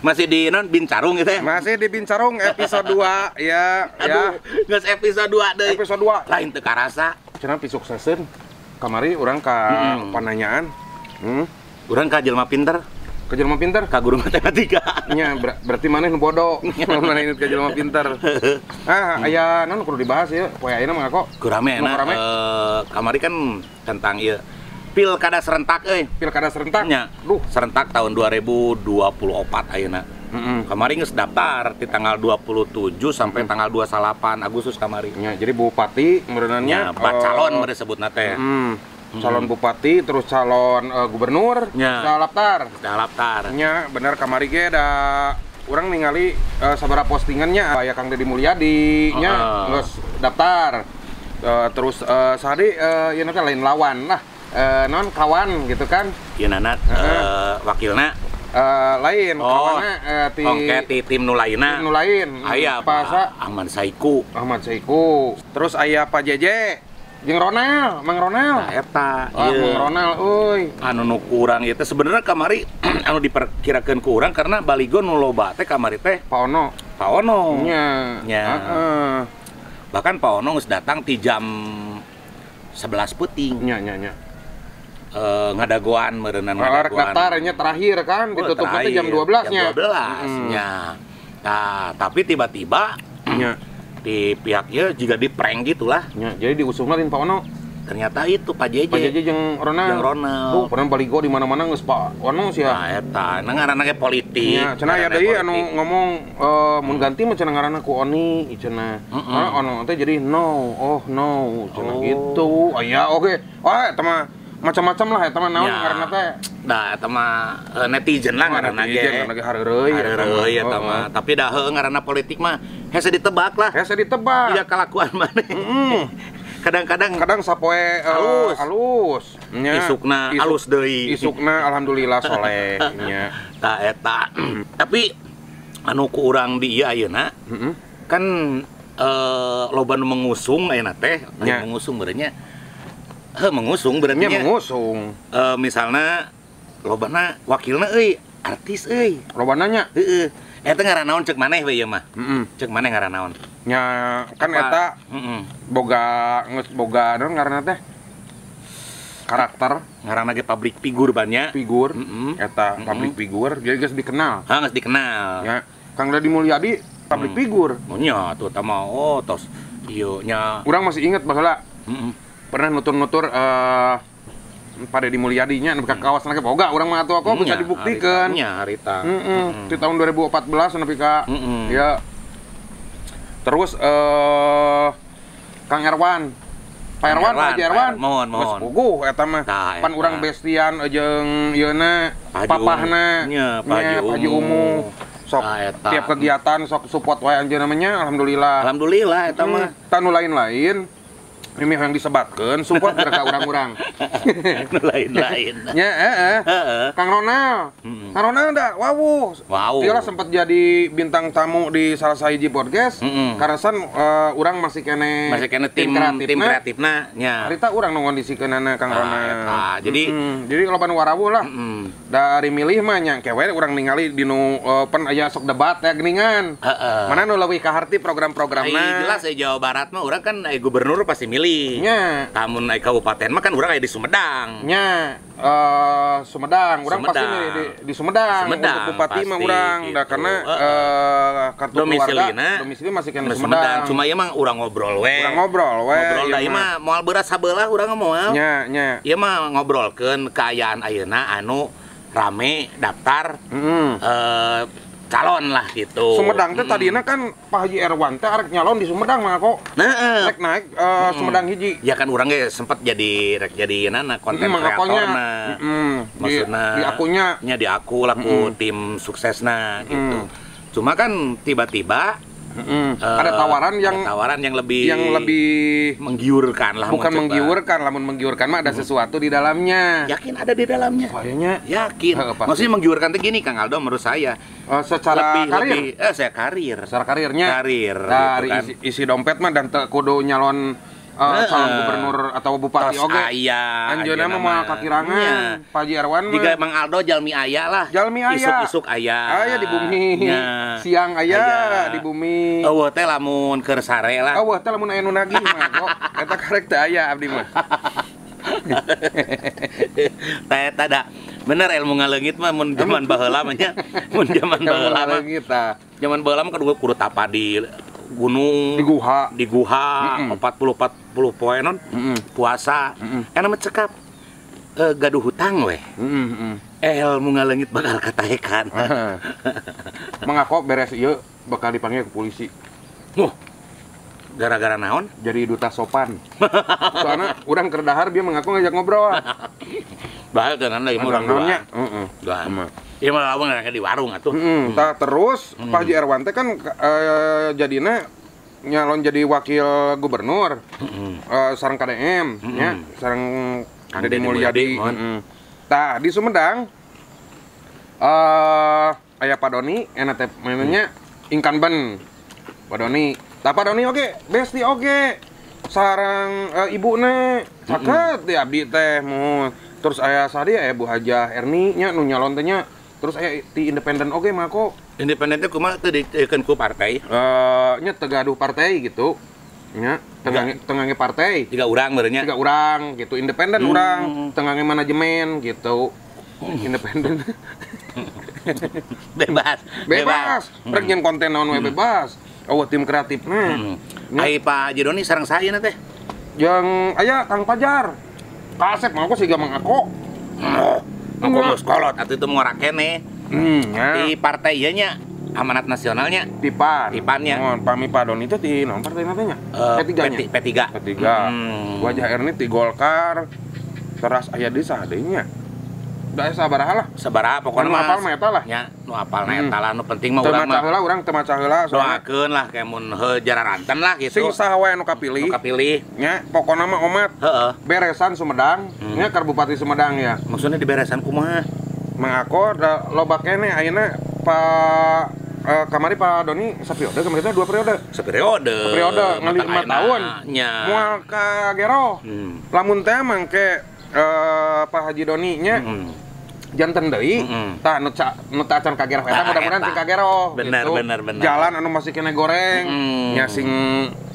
Masih di non Bincarung gitu ya? Masih di Bincarung episode 2 ya. Aduh, ya. Geus episode 2 deui. Episode 2. Lain teu karasa. Cenah pisukseseun. Kamari urang ka pananyaan. Urang ka jelema pinter. Ka jelema pinter? Ka guru matematika. Nya, berarti maneh nu bodoh. Maneh ka jelema pinter. Ah, aya naon kudu dibahas ieu? Poe ayeuna mah kok. Kurame enak. Kamari kan tentang ieu Pilkada serentak euy. Pilkada serentak? Nya. Duh, serentak tahun 2024 ayeuna. Kamari geus daftar di tanggal 27 sampai tanggal 28 Agustus kamari. Nya, jadi bupati meureunannya calon meureun sebutna teh. Calon bupati terus calon gubernur, daftar. Daftar. Nya, bener kamari ge da urang ningali sabaraha postingannya aya Kang Dedi Mulyadi nya geus daftar. Terus sahadi ieu teh lain lawan lah. Non kawan gitu kan? Iya nanat wakilna lain kawanna ti ti tim nu lainna. Tim nu lain. Aya Pak Ahmad Saiku. Ahmad Saiku. Terus aya Pak Jeje jeung Ronald, Mang Ronald. Nah, eta. Oh, Mang Ronald euy. Anu nu kurang ieu teh sebenarnya kamari anu diperkirakeun ku urang karena baligo nu loba teh kamari teh Pak Ono. Pak Ono. Nya. Nya. Bahkan Pak Ono geus datang ti jam 11 peuting. Nya nya nya. Ngadagoan meureunnan ngadagoan. Daftarnya terakhir kan ditutupnya teh jam 12 nya. Jam 12 nya. Nah, tapi tiba-tiba nya di pihaknya juga di prank gitulah. Nya, jadi diusungna lain Pak Ono. Ternyata itu Pak Jeje. Pak Jeje jeung Ronald. Jeung Ronald. Tuh, pernah baligo di mana-mana geus Pak Ono sia. Nah, eta, nah ngaranna ge politik. Nya, cenah aya deui anu ngomong mun ganti mah cenah ngaranna ku Oni cenah. Nah, Ono teh jadi no, oh no, cenah gitu. Aya oge. Wah, eta mah macam-macam lah eta mah naon ngaranna teh. Nah, eta mah netizen lah ngaranna ge. Netizen ngaranna ge hareureui. Hareureui eta mah. Tapi dah heuh ngaranna politik mah hese ditebak lah. Hese ditebak. Iya kalakuan maneh. Kadang-kadang kadang sapoe halus. Halus. Nya. Isukna halus deui. Isukna alhamdulillah soleh nya. Tah eta. Tapi anu ku urang di ieu ayeuna kan loba nu mengusung ayeuna teh, mengusung beureunnya. Mengusung berarti nya mengusung. Misalnya lobana wakilna euy, artis euy. Lobana nya? Heeh. Eta ngaran naon ceuk maneh we ieu mah? Ceuk maneh ngaran naon? Nya kan eta boga geus boga naon ngaranna teh? Karakter ngaranna ge public figure banyak. Figur. Eta public figure jadi geus dikenal. Hah, geus dikenal. Nya Kang Dedi Mulyadi public figure. Nya tuh tama oh tos ieu nya. Urang masih inget baheula. Pernah nutur-nutur Pak Dedi Mulyadi nya nepi ka kawasan ge boga urang mah atuh aku bisa dibuktikan. Nya harita. Di tahun 2014 nepi ka ya. Terus Kang Erwan. Pak Erwan, Pak Haji Erwan. Mohon, mohon. Geus puguh eta mah. Pan urang bestian jeung ieuna papahna. Nya, Pak Haji Umu. Sok tiap kegiatan sok support wae anjeunna mah nya alhamdulillah. Alhamdulillah eta mah. Tanu lain-lain ini yang disebatkan, support ka urang-urang. Lain-lain. Ya, Kang Ronald. Kang Ronald dah, wawuh. Wow. Dia lah sempat jadi bintang tamu di salah sahiji podcast. Karasan urang masih kene tim kreatifna nya. Harita urang nu ngondisikeunana Kang Ronald. Jadi jadi loba nu warawuh lah. Dari milih mah nya kewe urang ningali dinu pen aya sok debat ya geuningan. Mana nu leuwih kaharti program-programna. Jelas Jawa Barat mah urang kan gubernur pasti milih. Nya. Tamun naik kabupaten mah kan urang aya di Sumedang. Nya, Sumedang, urang pasti di Sumedang. Untuk bupati mah urang gitu. Da karena kartu keluarga domisili masih kena Sumedang. Cuma ieu mah urang ngobrol we. Urang ngobrol we. Ngobrol da ieu mah moal beras sabelah urang moal. Nya, nya. Ieu mah ngobrolkeun kaayaan ayeuna anu rame daftar calon lah gitu. Sumedang teh tadina kan Pak Haji Erwan teh arek nyalon di Sumedang mah kok. Heeh. Rek naik Sumedang hiji. Ya kan urang ge sempet jadi rek jadi nana konten kreatorna. Maksudna di akunya. Nya di aku lah ku tim suksesna gitu. Cuma kan tiba-tiba ada tawaran yang lebih menggiurkan lah. Bukan menggiurkan, lamun menggiurkan mah ada sesuatu di dalamnya. Yakin ada di dalamnya. Kayaknya yakin. Maksudnya menggiurkan tuh gini Kang Aldo menurut saya. Secara karir. Saya karir. Secara karirnya. Karir. Dari gitu kan. isi dompet mah dan kudu nyalon Calon gubernur atau bupati oge. Aya. Anjeunna mah moal kakirangan. Pak Haji Erwan mah. Jiga Mang Aldo jalmi aya lah. Jalmi aya. Isuk-isuk aya. Aya di bumi. Siang aya di bumi. Eueuh teh lamun keur sare lah. Eueuh teh lamun aya nu nagih mah kok. Eta karek teh aya abdi mah. Teh eta da. Bener ilmu ngaleungit mah mun jaman baheula mah nya. Mun jaman baheula mah. Jaman baheula mah kudu kudu tapa di gunung, di guha, 40 poe non puasa. Enak mah cekap gaduh hutang weh. Ilmu ngaleungit bakal kataekan. Mangako beres ieu bakal dipanggil ke polisi. Wah. Gara-gara naon? Jadi duta sopan. Soalnya urang keur dahar dia mengaku ngajak ngobrol. Bahaya kan lagi urang dua. Heeh. Ieu mah lawan di warung atuh. Tah terus Pak Haji Erwan teh kan jadina nyalon jadi wakil gubernur. Sareng KDM nya, sareng Deddy Mulyadi. Tah di Sumedang aya Pak Doni enak teh mainnya incumbent. Pak Doni. Tah Pak Doni oge, besti oge. Sareng ibuna saket di abdi teh mun. Terus aya sadi aya Bu Hajah Erni nya nu nyalon teh nya. Terus aya ti independen oge mah kok. Independen teh kumaha teu dikeun ku partai? Nya teu gaduh partai gitu. Nya tengah partai. Tiga urang meureun nya. Tiga urang gitu, independen urang, tengah manajemen gitu. Independen. Bebas. Bebas. Rek nyen konten naon we bebas. Oh, tim kreatifna. Ai Pak Haji Doni sareng saya na teh. Yang aya Kang Pajar. Kasep mah aku siga mangako. Aku geus kolot atuh itu ngora keneh. Di partai ieu nya Amanat Nasionalnya. Tipan. Tipannya. Mohon pami Pak Doni teh di naon partai teh nya? P3 nya. P3. P3. Wajah Erni ti Golkar. Teras aya deui saha deui nya? Da aya sabaraha lah. Sabaraha pokona mah apal mah eta lah. Nya, nu apalna eta lah nu penting mah urang mah. Teu maca heula urang teu maca heula soalna. Doakeun lah kayak mun heuh jararanten lah gitu. Sing saha wae anu kapilih. Nu kapilih. Nya, pokona mah omat. Heeh. Beresan Sumedang, nya keur Bupati Sumedang ya. Maksudnya diberesan kumaha? Mangako da loba keneh ayeuna Pak kamari Pak Doni saperiode, kamari teh 2 periode. Saperiode. Periode ngali 5 tahun. Nya. Moal ka gero. Lamun teh mangke Pak Haji Doni nya janten deui tah nu teu acan kageroh eta mudah-mudahan sing kageroh bener, gitu. Bener. Jalan anu masih kene goreng nya sing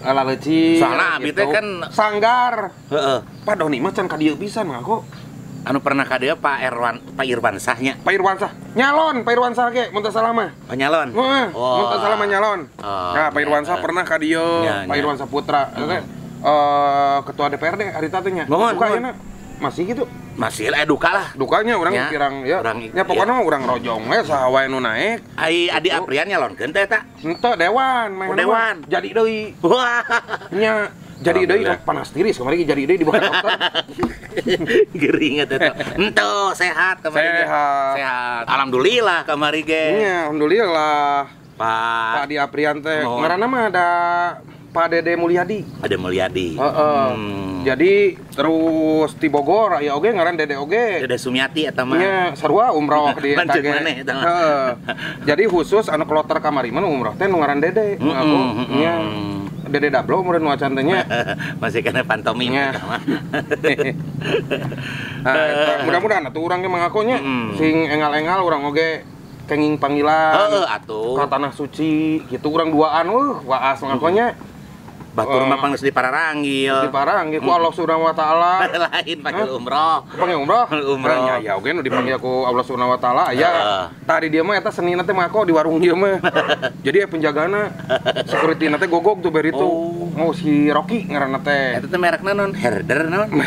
laleuci soalna abi teh gitu. Kan sanggar. Heeh. Pak Doni mah can ka dieu pisan mah kok. Anu pernah ka dieu Pak Erwan, Pak Irwansyah nya. Pak Irwansyah nyalon, Pak Irwansyah ge mun teu salah mah. Oh, nyalon. Heeh, mun teu salah mah nyalon. Nah, Pak Irwansyah pernah ka dieu, Pak Irwansyah Putra. Ketua DPRD harita teh nya. Buka ayeuna. Masih gitu? Masih lah, duka lah. Dukanya orang ya, kirang ya. Orang, ya pokoknya ya. Orang rojong we saha wae nu naik. Ai Adi Aprian nyalonkeun teh eta? Henteu dewan, oh, dewan. Jadi deui. Wah. Nya jadi deui panas tiris kamari jadi deui di bawah dokter. Gering eta teh. Henteu sehat kamari. Sehat. Sehat. Alhamdulillah kamari ge. Nya, alhamdulillah. Pak Adi Aprian teh ngaranna mah ada Pak Dede Mulyadi. Dede Mulyadi. Jadi terus di Bogor aya oge ngaran Dede oge. Dede Sumiati eta mah. Nya sarua umroh di eta ge. Heeh. Jadi khusus anu kloter kamari mah umroh teh nu ngaran Dede. Nya Dede Dablo meureun nu acan teh nya. Masih kena pantomim eta mah. Nah, mudah-mudahan atuh urang ge mangakonya sing engal-engal urang oge kenging panggilan. Heeh atuh. Ka tanah suci gitu urang duaan waas mangakonya. Batur mah panggeus dipararanggil. Diparanggil ku Allah Subhanahu wa taala. Lain panggil umroh. Panggil umroh? Umroh. Nya ya oge nu dipanggil ku Allah Subhanahu wa taala aya. Tadi dia mah eta senina teh mah di warung dia mah. Jadi ya penjagana security-na teh gogog tuh beri itu. Oh si Rocky ngaranna teh. Eta teh merekna naon? Herder naon?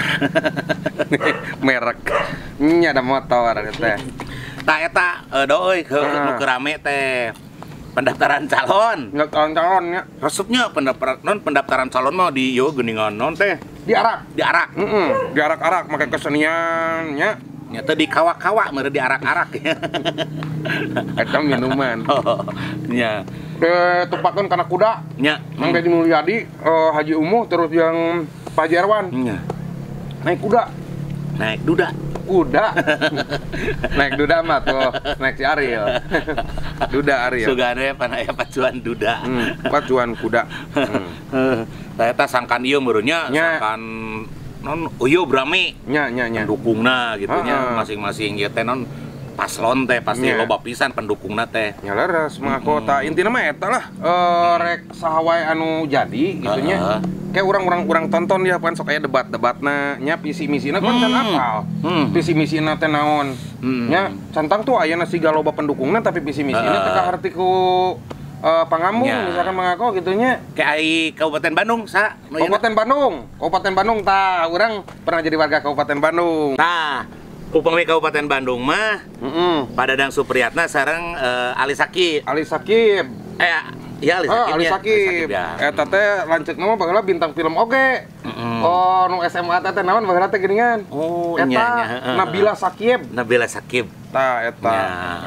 Merek. Nya ada motor eta teh. Tah eta doeuy nu keur rame teh. Pendaftaran calon. Pendaftaran calon ya. Resepnya pendaftaran calon mah di yo geuningan non teh. Diarak. Diarak. Heeh, diarak-arak make kesenian nya. Nya teh di kawa-kawa meureun diarak-arak ya. Eta minuman. Oh, nya. Tumpakeun kana kuda. Nya. Mang Deddy Mulyadi, Haji Umuh terus yang Pak Haji Erwan. Nya. Naik kuda. Naik duda. Kuda. Naik duda mah tuh, naik si Ariel. Duda Ariel. Sugane pan aya pacuan duda. Pacuan kuda. Tah eta sangkan ieu meureunnya, sangkan non uyuh rame. Nya nya nya. Pendukungna gitu nya masing-masing ieu teh non paslon teh pasti loba pisan pendukungna teh. Nya leres mah kota intina mah eta lah rek saha wae anu jadi gitu nya. Kayak urang-urang tonton ya pan sok aya debat-debatna nya visi misina kan can apal. Visi misina teh naon. Nya cantang tuh ayana siga loba pendukungna tapi visi misina teh kaharti ku pangambung misalkan mangako gitu nya. Kayak ai Kabupaten Bandung sa Kabupaten Bandung. Kabupaten Bandung tah urang pernah jadi warga Kabupaten Bandung. Tah upami Kabupaten Bandung mah Pak Dadang Supriyatna sareng Ali Sakib. Ali Sakib. Ya Ali Sakib. Ali Sakib. Eta teh lanceukna mah baheula bintang film oge. Oh, nu SMA teh naon baheula teh geuningan. Oh, eta Nabila Sakib. Nabila Sakib. Tah eta.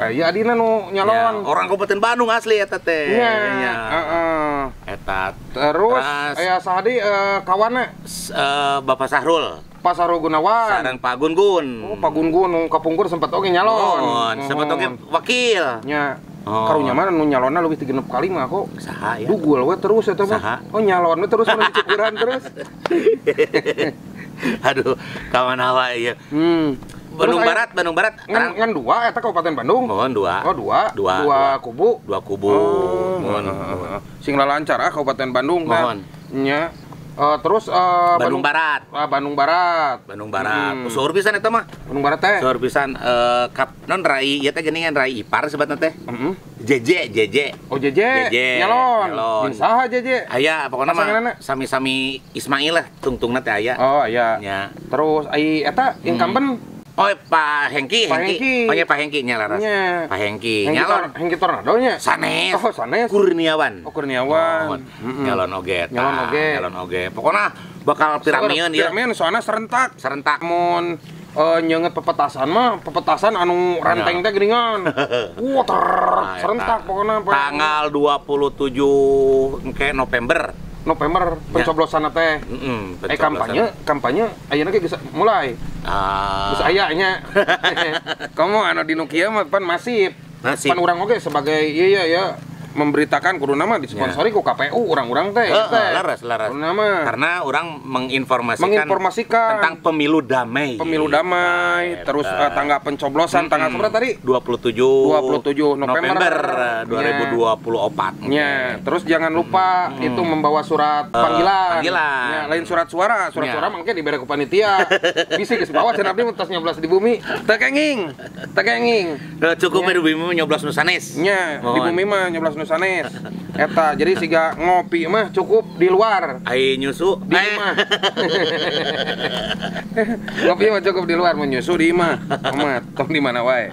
Ieu adina nu nyalon. Orang Kabupaten Bandung asli eta teh. Nya. Heeh. Eta. Terus aya saha deui kawanna? Bapak Sahrul. Pak Sahrul Gunawan. Sareng Pak Gun-Gun. Oh, Pak Gun-Gun nu kapungkur sempat oge nyalon. Oh, sempat oge wakil. Nya. Karunya mah nu nyalonna leuwih ti 6 kali mah aku. Saha ya? Dugul we terus eta mah. Oh nyalon we terus mun dicukuran terus. Aduh, ka mana wae ieu. Bandung Barat, Bandung Barat. Ngan dua eta Kabupaten Bandung. Mohon dua. Oh, dua. Dua kubu. Dua kubu. Mohon. Sing lancar ah Kabupaten Bandung kan. Nya. Terus Bandung Barat. Bandung Barat. Bandung Barat. Seueur pisan eta mah. Bandung Barat teh. Seueur pisan kap non rai ieu teh geuningan rai ipar sebatna teh. JJ JJ. Oh JJ. Nyalon. Jeung saha JJ? Aya pokona mah sami-sami Ismail lah tungtungna teh aya. Oh aya. Nya. Terus ai eta incumbent. Oh Pak Hengki, Hengki. Oh nya Pak Hengki nya laras. Pak Hengki nyalon. Hengki Tornado nya. Sanes. Oh sanes. Kurniawan. Oh Kurniawan. Nyalon oge. Nyalon oge. Nyalon oge. Pokona bakal piramieun ieu. Piramieun soalna serentak. Serentak. Mun nyeungeut pepetasan mah, pepetasan anu renteng teh geuningan. Wah, serentak pokona. Tanggal 27 engke November. November pencoblosan teh. Kampanye ayeuna ge geus mulai. Geus aya nya. Kamu anu di nu kieu mah pan masif. Pan urang oge sebagai ieu ya memberitakan kuduna mah disponsori ku KPU urang-urang teh. Laras, laras. Karena orang menginformasikan tentang pemilu damai. Pemilu damai, terus tanggal pencoblosan tanggal berapa tadi? 27 November 2024. Ya, terus jangan lupa itu membawa surat panggilan. Ya, lain surat suara, surat suara mangke dibere ku panitia. Bisi geus bawa cenah abdi tos nyoblos di bumi. Teu kenging. Teu kenging. Cukup di bumi nyoblos nu sanes. Nya, di bumi mah nyoblos nu sanes. Eta jadi siga ngopi mah cukup di luar. Ai nyusu di imah. Ngopi mah cukup di luar, mun nyusu di imah. Amat, tong di mana wae.